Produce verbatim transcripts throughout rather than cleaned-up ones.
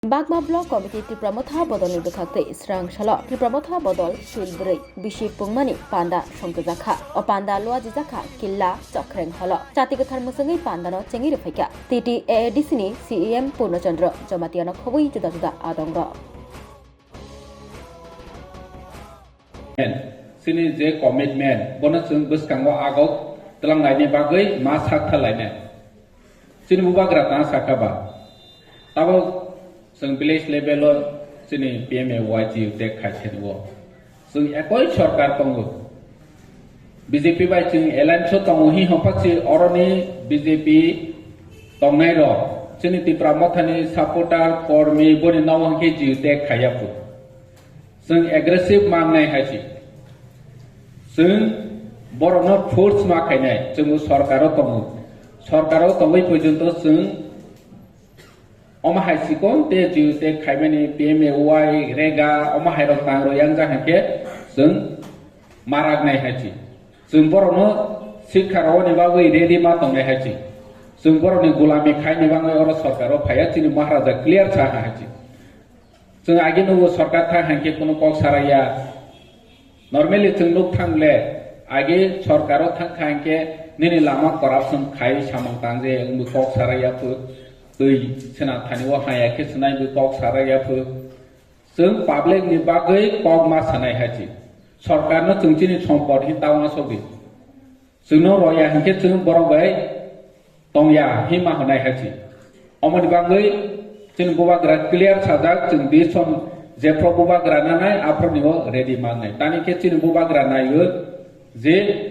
Bagma Block Committee Tipra Motha Bodolni bwkhaktwi srang salo Tipra Motha Bodol Sil bwrwi bisi pungmani panda songtwjakha. O panda luajijakha Killa Chokreng Holo. Chati kwthar mwswngwi pandano chengwi rwphaikha T T A A D C ni C E M Purno Chandra Jamatia no khobwi juda juda adongrok. Chini je commitment, bono chwng bwskango agok twlanglaini bagwi ma sak thalainai. Chini bubagra tang sakha ba? Tabok chwng village level o chini P M A Y G U tag khai thani o. Chwng ekoi sorkar tongo. B J P bai chwng alliance o tongo hi hopha si oroni B J P tongnai rok. Chini Tipra Mothani supporter, kormi, boni nogo hwnkhe G U tag khaiya phu. Chwng aggressive mangnai hai si. Chwng borokno force ma khainai, chwngbo sorkaro tongo. Sorkaro tongwi porjonto chwng omo hai sikon te G U tag khaimani P M A Y, rega, omo hai rok tang rw yang ja hwnkhe chwng maraknai hai si. Chwng borokno sikha rwani bagwi ready ma tongnai hai si. Chwng borokni gulami khaini bagwi oro sorkaro phaiya, chini Maharaja clear sa hai si. Chwng age nugo sorkar thang hwnkhe kunu kok saraya. Normally chwng nuk thang le age sorkaro thang kha hwnkhe nini lama corruption khai samung tang je wngbo kok saraya phu, twi sena thani o haya khe swnai bo kok saraya phu. Chwng public ni bagwi kok ma sanai hai si. Sorkar no chwng chini sompot hin tauna sogwi. Chwngno roya hwnkhe chwng borok bai tongya hima hwnai hai si. Omoni bagwi chini bubagra clear sajak, chwng decision jephru bubagra nanai aphru ni o ready manai. Tani khe chini bubagra naiyo je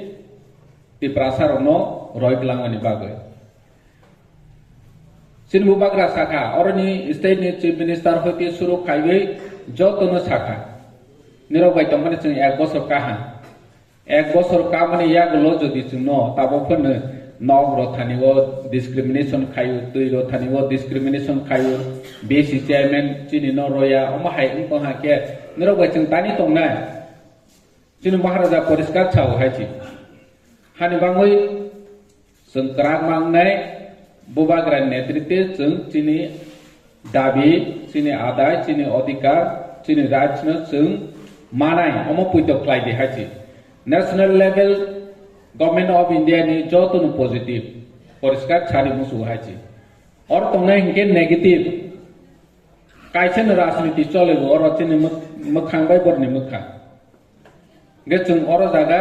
Tiprasa rokno roi kwlangmani bagwi. Chini bubagra sakha, oroni state ni chief minister hoite suru khaiwi jotono sakha. Nirok bai tongmani chwng ek bosor kaham. Ek bosor kamani yagulo jodi chwngno tabok phano nok rothani o discrimination khaio, twi rothani o discrimination khaio, B C chairman chini no roya, omo hai wng tong hakhe nirok bai chwng tani tongnai. Chini Maharaja poriskar sao hai si. Hani bangwi chwng kwrak mangnai, bubagra netritwe chwng chini dabi, chini adai, chini odhikar, chini rights no chwng manai, omo puito khlai di hai si. National level Government of India ni joto no positive, poriskar sari musu hai si. Or tongnai hinkhe negative. Kaisa ni rajniti chole bo oro chini mwk-, mwkhang bai borni mwkhang. Hwnkhe chwng oro jaga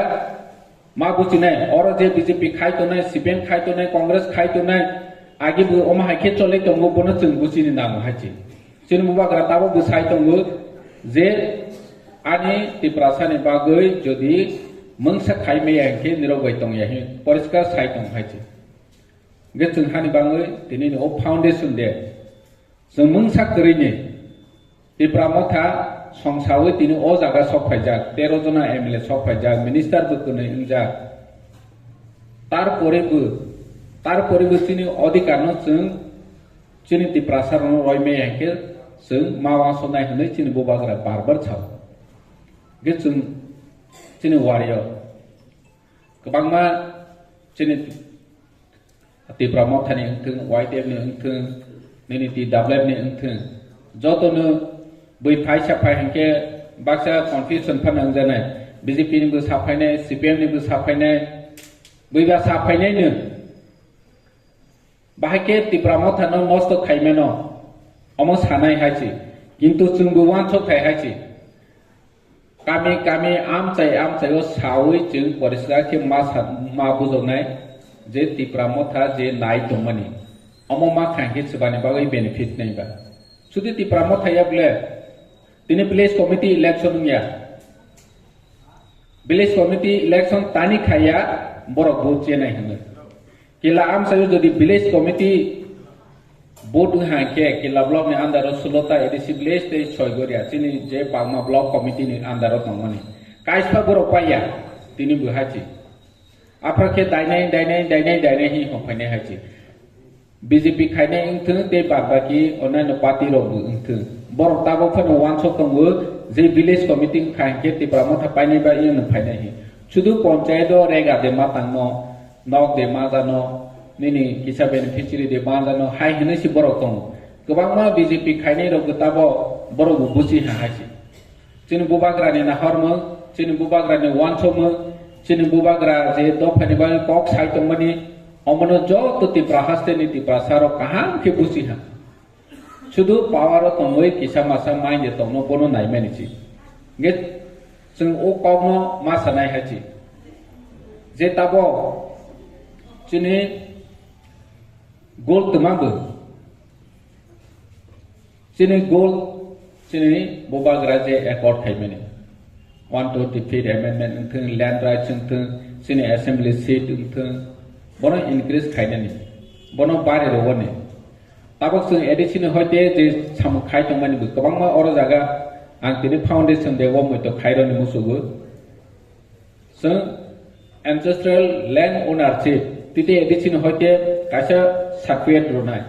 ma buchinai, oro je B J P khai tongnai, C P M khai tongnai, Congress khai tongnai, agi bo omo hai khe cholai tongo, bono chwng buchini nango hai se. Chini bubagra tabok bo sai tongo je ani Tiprasa ni bagwi jodi mungsa khai maya hwnkhe nirok bai tongya hwnwi poriskar sai tongo hai se. Hwnkhe chwng hani bangwi tini ni o foundation de chwng mungsa kwrwini Tipra Motha songsawi tini o jaga sok phaijak, tero jona M L A sok phaijak, minister bo kwnwi wngjak. Tarpore bo, tarpore bo chini odhikar no chwng chini Tiprasa rokno roi maya hwnkhe chwng ma wansoknai hwnwi chini bubagra bar bar sao. Hwnkhe chwng chini warrior kwbangma chini Tipra Mothani wngthwng, Y T F ni wngthwng, nini T W F ni wngthwng, jotono bui phaisa phai hinkhe baksa confusion phano wngjaknai. B J P ni bo saphainai, C P M ni bo saphainai, buiba saphainaino. Bahai khe Tipra Mothano nosto khaimano, omo sanai hai se. Kintu chwngbo wansok thai hai se. Kami kami amchai amchai o sawi chwng poriskar khe ma sa-, ma bujoknai je Tipra Motha je nai tongmani, omo ma kha hinkhe swbani bagwi benefit nai ba. Sudi Tipra Motha ya bole tini village committee election wngya. Village committee election tani khaiya borok vote chenai hwnwi. Kila amsai jodi village committee vote wngha khe Kila block ni under o sulota A D C village tei Soigoria chini je Bagma block committee ni under o tongmani. Kaispa borok paiya tini bo hai si. Aphra khe dainai, dainai, dainai, dainai hi hophainai hai si. B J P khainai wngthwng tei bad baki onnaino party rok bo wngthwng. Borok tabok phano wansok tongo je village committee wngkha hinkhe Tipra Motha painai ba iyano phainai hi. Sudu ponchayat o rega de ma tangno, nok de ma jano, nini kisa beneficiary de ma jano, hai hinwi si borok tongo. Kwbangma B J P khainai rok tabo borok bo busi ha hai se. Chini bubagra ni nahormung, chini bubagra ni uansukmung, chini bubagra je dophani bagwi kok sai tongmani, omono joto Tipra haste ni Tiprasa rok kaham khe busi ha. Sudu power o tongwi kisa masa mai je tongno bono naimani si. Nge chwng o kokno ma sanai hai si. Je tabo chini goal twma bo. Chini goal, chini bubagra je accord khaimani. One twenty fifth amendment wngthung, land rights wngthung, chini assembly seat wngthung, bono increase khainani, bono bari rwani. Tabuk chwng A D C ni hoite je samung khai tongmani bo kwbangma oro jaga ang tini foundation day o muitu khaironi musugo. Chwng ancestral land ownership titi A D C ni hoite kaisa certificate rwnai.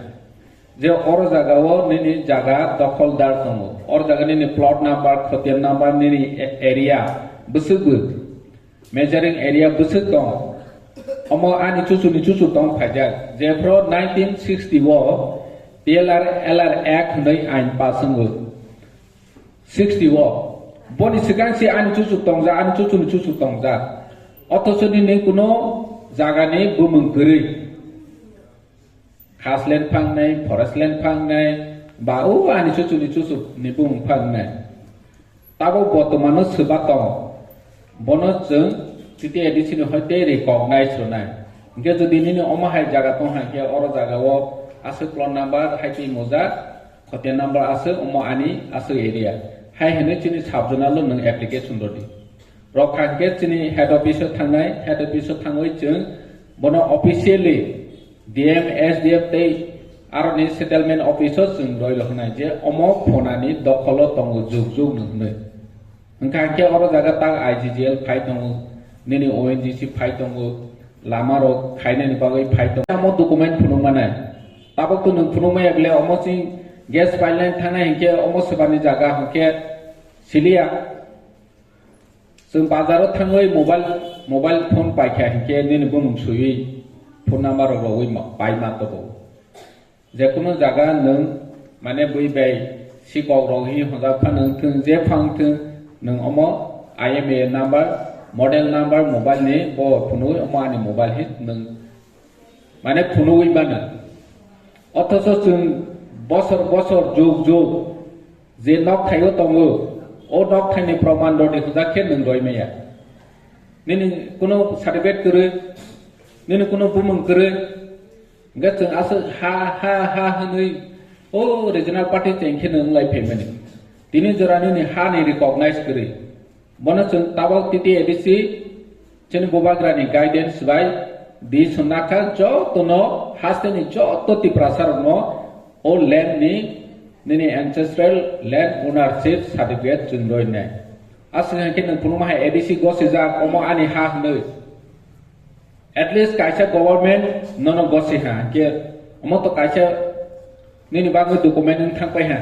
Je oro jaga o nini jaga dokholdar tongo. Oro jaga nini plot number, khotian number, nini a-, area bwswk bo. Measuring area bwswk tong. Omo ani chuchuni chuchu tong phaijak. Jephru nineteen sixty o T L R L R Act hwnwi ain pass wngo. Sixty o. Boni swkang se ani chuchu tongjak, ani chuchuni chuchu tongjak. Othocho nini kuno jagani bumung kwrwi. Khas land phangnai, forest land phangnai, ba o ani chuchuni chuchuni bumung phangnai. Tabo botomano swba tong. Bono chwng titi A D C ni hoite recognize rwnai. Hwnkhe jodi nini omo hai jaga tong hai khe oro jaga o aswk plot number hai twi mojak, khotian number aswk omo ani aswk area. Hai hwnwi chini sub zonal o nwng application rwdi. Rok kha hwnkhe chini head office o thangnai, head office o thangwi chwng bono officially D M, S D M tei aroni settlement office o chwng roi rw hwnai je omo phonani dokholo tongo jug jug nw hwnwi. Hwnkha hwnkhe oro jaga tak I G G L phai tongo, nini O N G C phai tongo, lama rok khainani bagwi phai tongo. Omo document phunuk manai. Tabuk to nwng phunuk maya bele omo chwng gas pipeline thangnai hwnkhe omo swbani jaga hwnkhe siliya. Chwng bazaro thangwi mobile, mobile phone paikha hinkhe nini bumung swiwi phone number rok rogwi ma-, pai ma tobo. Jekunu jaga nwng mane bui bai sikok rok hi honjak phano wngthung, je phano wngthung, nwng omo I M A number, model number mobile ni bo phunugwi omo ani mobile hi nwng mane phunugwi mano. Othocho chwng bosor bosor, jug jug je nok thaio tongo, o nok thaini proman rodi hwnjak khe nwng roi maya. Nini kuno certificate kwrwi, nini kuno bumung kwrwi, hwnkhe chwng aswk ha, ha, ha hwnwi o regional party cheng khe nwng lai phaimani. Tini jora nini ha ni recognize kwrwi. Bono chwng tabok T T A D C chini bubagrani guidance bai di swnakha jotono hasteni joto Tiprasa rokno o land ni nini ancestral land ownership certificate chwng roi nai. Aswk hai khe nwng phunukma hai A D C gosijak omo ani ha hwnwi. At least kaisa government nono gosi ha, hwnkhe omo to kaisa nini bagwi document wng thang pai ha.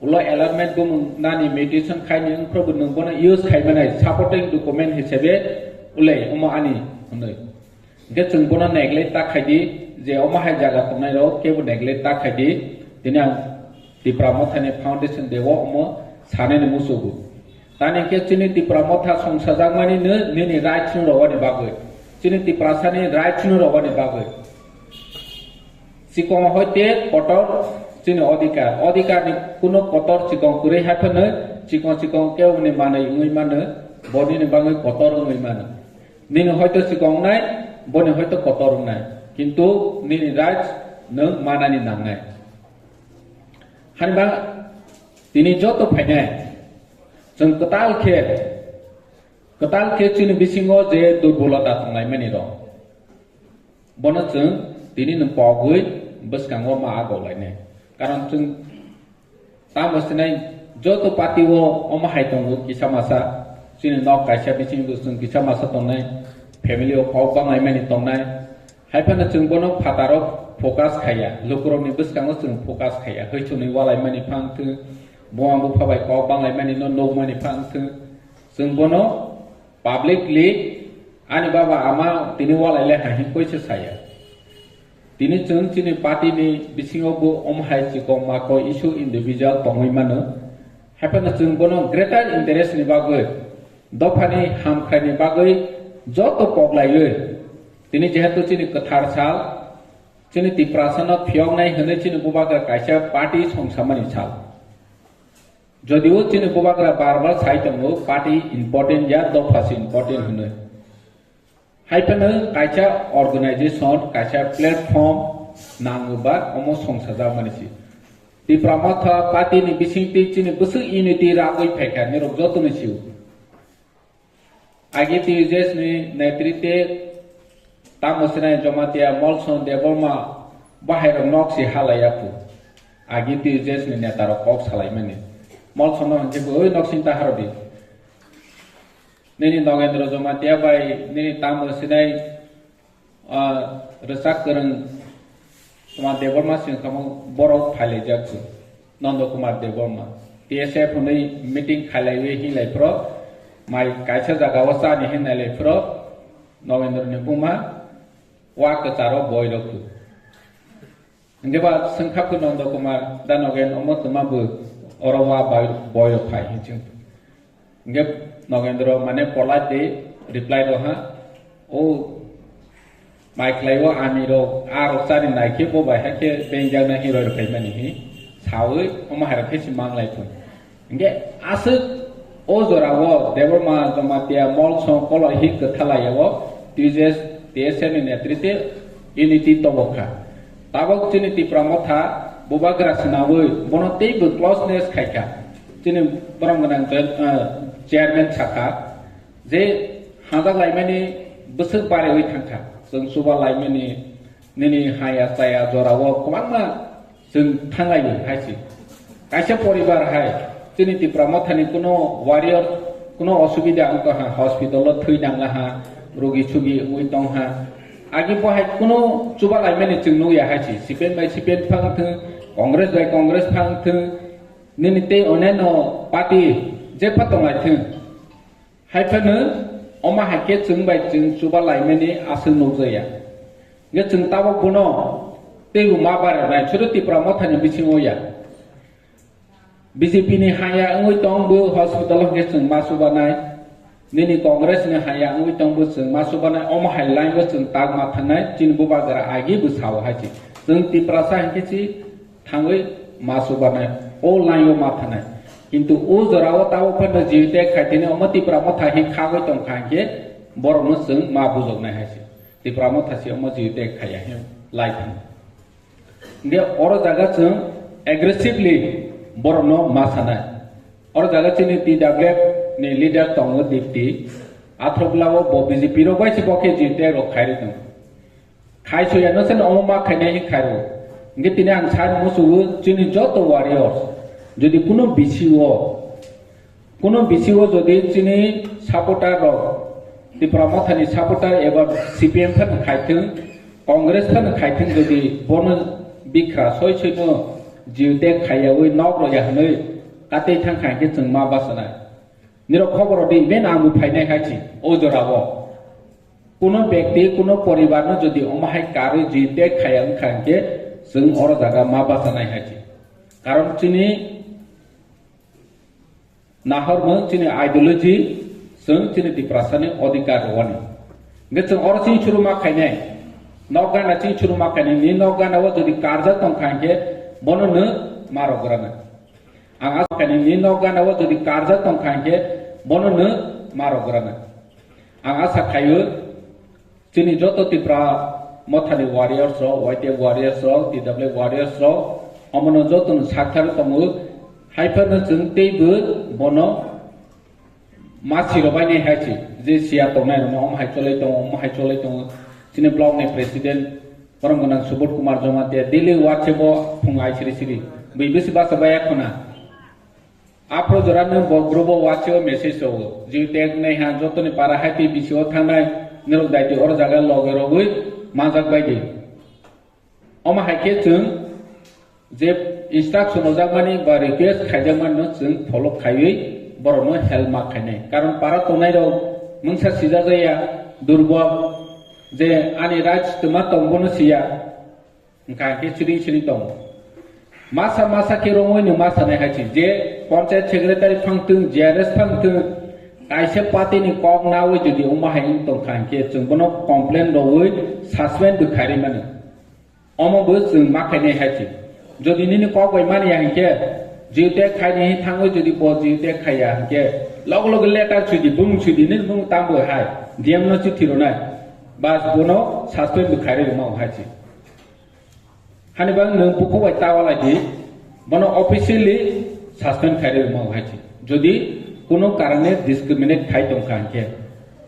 Ulo allotment bumung nani mediation khaini wngphru bo nwng bono use khai manai supporting document hisabe ulai omo ani hwnwi. Hwnkhe chwng bono neglect ta khai di je omo hai jaga tongnai rok kebo neglect ta khai di. Tini ang Tipra Mothani Foundation Day o omo sanani muchugo. Tani khe chini Tipra Motha songsajakmani no nini rights no rwani bagwi. Chini Tiprasani rights no rwani bagwi. Chikon hoite kotor chini odhikar. Odhikar ni kuno kotor chikon kwrwi hai phano chikon chikon khe uni manwi wngwi mano, bo nini bagwi kotor wngwi mano. Nini hoito chikon wngnai, boni hoito kotor wngnai. Kintu nini rights nwng manani nangnai. Hwnba tini joto phainai, chwng kwtal khe, kwtal khe chini bisingo je durbolota tonglaimani rok, bono chwng tini nwng pogwi bwskango ma agok lainai. Karon chwng tamo sinai joto party o omo hai tongo kisa masa, chini nok kaisa bisingo chwng kisa masa tongnai, family o kok banglaimani tongnai. Hai phano chwng bono phataro focus khaiya, lukurokni bwskango chwng focus khaiya. Hwithunwi walaimani phang thwng, buma bupha bai kok banglaimani no nukmani phang thwng, chwng bono publicly ani baba ama tini walaile hai hwn koise saya. Tini chwng chini party ni bisingo bo omo hai chikon makon issue individual tongwi mano. Haiphano chwng bono greater interest ni bagwi, dophani hamkrai ni bagwi joto koklaiwi, tini jehetu chini kwthar sal, chini Tiprasa no phiyoknai hwnwi chini bubagra kaisa party songsamani sal. Jodio chini bubagra bar bar sai tongo, party important ya, dopha se important hwnwi. Haiphano kaisa organization, kaisa platform nango ba omo songsajakmani se. Tipra Motha party ni bisingtwi chini bwswk unity ragwi phaikha, nirok jotono sio. Agi T U J S ni netritwe tamo sinai Jamatia Molson Debbarma bahairok nok si halaiya pu. Agi T U J S ni netarok kok salaimani. Molson no hwnkhe bo, "Oi, nok sing ta harodi. Nini Nogendra Jamatia bai nini tamo sinai, ah, rwchap kwrwng Kumar Debbarma sing kamo borok phailaijak kho, Nondo Kumar Debbarma." T S F hwnwi meeting khailaiwi hinglai phro, mai kaisa jagao chani hinnailai phro, Nogendra ni buma wa kwcharo boirok kho. Hingke ba swngkha kho Nondo Kumar, da Nogen omo twma bo oro wa bai boirok phai hinching. Hingke Nogendra mane polite de reply roha, "O mai khlai o ami rok, a rok chari nai khe bo bai hakhe bengjak na hinwi rok phaimani," hi sawi omo hai rok khe si manglai thung. Hingke aswk o jorao Debbarma Jamatia Molson koloi hi kwthalai o T J S, T S F ni netritwe unity tongo kha. Tabok chini Tipra Motha bubagra swnawi bono teibo closeness khai kha. Chini borom gwnang join-, ah, chairman sakha je hajak laimani bwswk bariwi thang kha. Chwng chuba laimani nini haya chaya jorao kwbangma chwng thanglaio hai se. Kaisa poribar hai chini Tipra Mothani kuno warrior, kuno osubida wng tong ha, hospital o thwi nangla ha, rugi sugi wngwi tong ha. Agi bo hai kuno chuba laimani chwng nukya hai se. C P M bai C P M phang thwng, Congress bai Congress phang thwng, nini tei oneno party jepha tonglai thwng. Hai phano omo hai khe chwng bai chwng chuba laimani aswk nukjakya. Hingkhe chwng tabok bono teibo ma baranai, sudu Tipra Mothani bisingo ya. B J P ni haya wngwi tong bo hospital hingkhe chwng ma chubanai. Nini Congress ni haya wngwi tong bo chwng ma chubanai. Omo hai line o chwng tak ma thangnai, chini bubagra agi bo sao hai se. Chwng Tiprasa hingkhe si thangwi ma chubanai, o line o ma thanai. Kintu o jora o tabok phano jiyotek khai tini omo Tipra Motha hi khagwi tong kha hingkhe borokno chwng ma bujoknai hai se. Tipra Motha se omo jiyotek khaiya hi lai thang. Hingkhe oro jaga chwng aggressively borokno ma sanai. Oro jaga chini T W F ni leader tongo Dipti. Athok lao bo B J P rok bai se bo khe jiyotek rok khairwi tongo. Khai soya no seno omo ma khainai hi khairo. Hingke tini ang sai musugo chini joto warriors. Jodi kuno B C O, kuno B C O jodi chini supporter rok, Tipra Mothani supporter eba C P M phano khaithwng, Congress phano khaithwng jodi bono bikra soi soi no jiyotek khaiyawi nok roya hwnwi katwi thang kha hingke chwng ma basanai. Nirok khobor rw di, even ang bo phainai hai se, o jora o. Kuno bekti, kuno poribar no jodi omo hai karwi jiyotek khaiya wngkha hingke, chwng oro jaga ma bachanai hai se. Karon chini nahormung, chini ideology, chwng chini Tiprasa ni odhikar rwani. Hingke chwng oro chini churu ma khainai, nok gana chini churu ma khainai, ni nok gana o jodi karjak tong kha hingke, bono no ma rw grana. Ang asa khainai ni nok gana o jodi karjak tong kha hingke bono no ma rw grana. Ang asa khaio chini joto Tipra Mothani warriors rok, Y T F warriors rok, T W warriors rok, omono joto no sakthar tongo. Hai phano chwng teibo bono ma siro bai nai hai se, je siya tongnai rok no omo hai cholai tongo, omo hai cholai tongo. Chini block ni president, borom gwnang Subodh Kumar Jamatia, daily WhatsApp o phung ai siri siri. Bui bisi basa baya khona. Aphro jora no bo group o WhatsApp o message rwo. Jiyotek nai ha jotoni para hai tei bisi o thangnai, nirok daiti oro jaga loge rogwi manjak bai di. Omo hai khe chwng je instruction rwjakmani ba request khaijakmani no chwng follow khaiwi borokno help ma khainai. Karon para tongnai rok mungsa sijak ya durbol, je ani rights twma tong bono siya. Hwnkha hwnkhe siring siring tongo. Masa masa khe romwi nwng ma sanai hai se, je panchayat secretary phang thung, G R S phang thung, kaisa party ni kok nawi jodi wngma hai wng tongkha hwnkhe, chwng bono complain rwwi suspend bo khairwi mano. Omo bo chwng ma khainai hai se. Jodi nini kok bai mani ya hwnkhe, jiyute khaini thangwi jodi bo jiyute khaiya hwnkhe, log log letter sudi, bumung sudi, nini bumung tamo hai, D M no chithi rwnai, bas bono suspend bo khairwi rwma hai se. Hani bang nwng bukhuk bai ta walai di, bono officially suspend khairwi rwma hai se. Jodi kuno karone discriminate khai tongkha hwnkhe,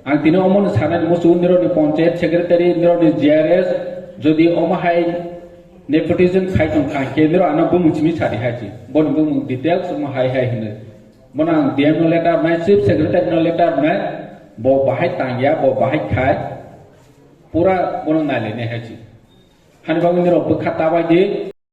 ang tini omono sanani muchungo nirokni panchayat secretary, nirokni G R S, jodi omo hai nepotism khai tongkha hwnkhe nirok ano bumung simi sadi hai se. Boni bumung details omo hai hai hwnwi. Bono ang D M no letter rwnai, chief secretary no letter rwnai, bo bahai tangya, bo bahai khai, pura bono nailainai hai se. Hani bagwi nirok bwkha ta bai di.